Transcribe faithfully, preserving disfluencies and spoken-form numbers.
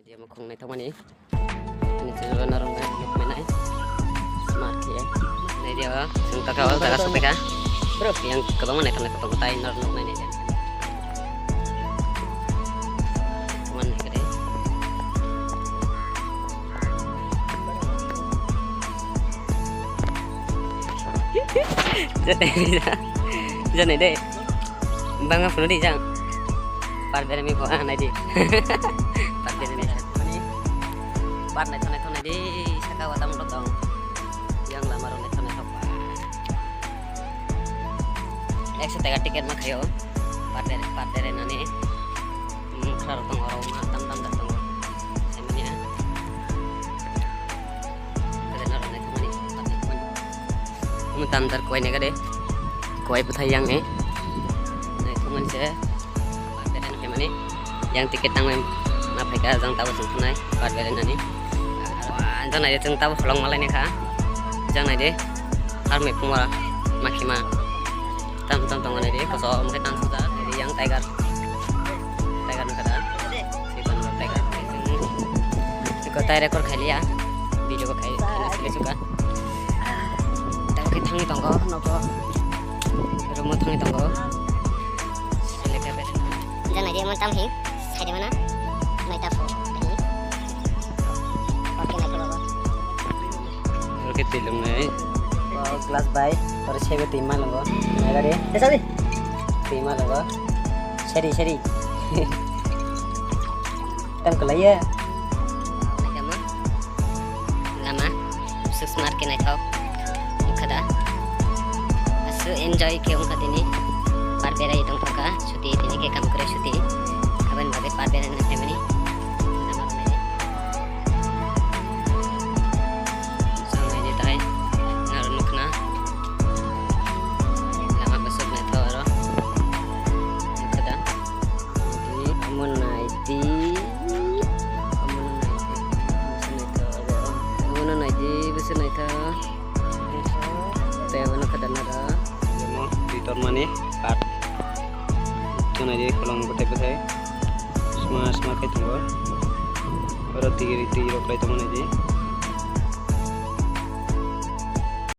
Dia mukhung naithokmani. Ani channel o norok nai nukmani. Smart khe. Nai dia o, chwng taka o jaga sokphaikha. Bro, yang kwbangma naithok naithok tongo, tai norok nuknai nai dia. Wan khe de. Janai de. Banga phunudi jang. Par beremi bo, ah, naidi. Par beremi. Par naithok naithok naidi, saka o tam rok tong. Yang lama rok naithok naithok. Ekso taka ticket ma khayo. Par bere, par bere nani. Hmm, khara rok tongo, rok ma tam tam da tongo. Semani, ah. Kare na rok naithok mani, par naithok mani. Omo damdar kowai naikha de. Kowai bwthai yang ni. Naithok mani se. Par bere naikha mani. Yang ticket tangwi ma phaikha, jang tabo chwng thunai, par bere nani. Ah, jang nai de chwng tabo holong malai naikha. Jang nai de. Army phungma ma khima. Tam tam tongo nai de, koso omo khe tang suda, nai de yang tiger. Tiger nukha da. Sikon rok tiger. Sikon tai record khai liya. Video bo khai, khai sile suka. Tang khe thangwi tongo, nogo. Room o thangwi tongo. Sile khe bere. Jana je mon tam hi, sai de mana. Nai ta pho. Okay, nai ta pho. Oke, twi lwngnai. O glass bai, oro sebe twi ma lwngo. Nai gari. Esa di. Twi ma lwngo. Seri, seri. Tam kwlaiya. Lama, swk smart khe naithok. Wngkha da. Aswk enjoy khe wngkha tini. Par berai tongthokha. Chuti tini khe kam kwrwi chuti. Aboni bagwi par berai nang phaimani. Lama rwnai di. Chwng nai di tai, naro nukna. Lama bwswk naithok oro. Nukha da? Di, omo nai di. Omo nai di. Bwswk naithok oro. Omo nai di, bwswk naithok. Tei obo nukha da naro. Omo di tormani part. Chwng nai di, kolom bwthai bwthai. Sma sma khe tongo. Oro twi twi rok lai tongo nai di.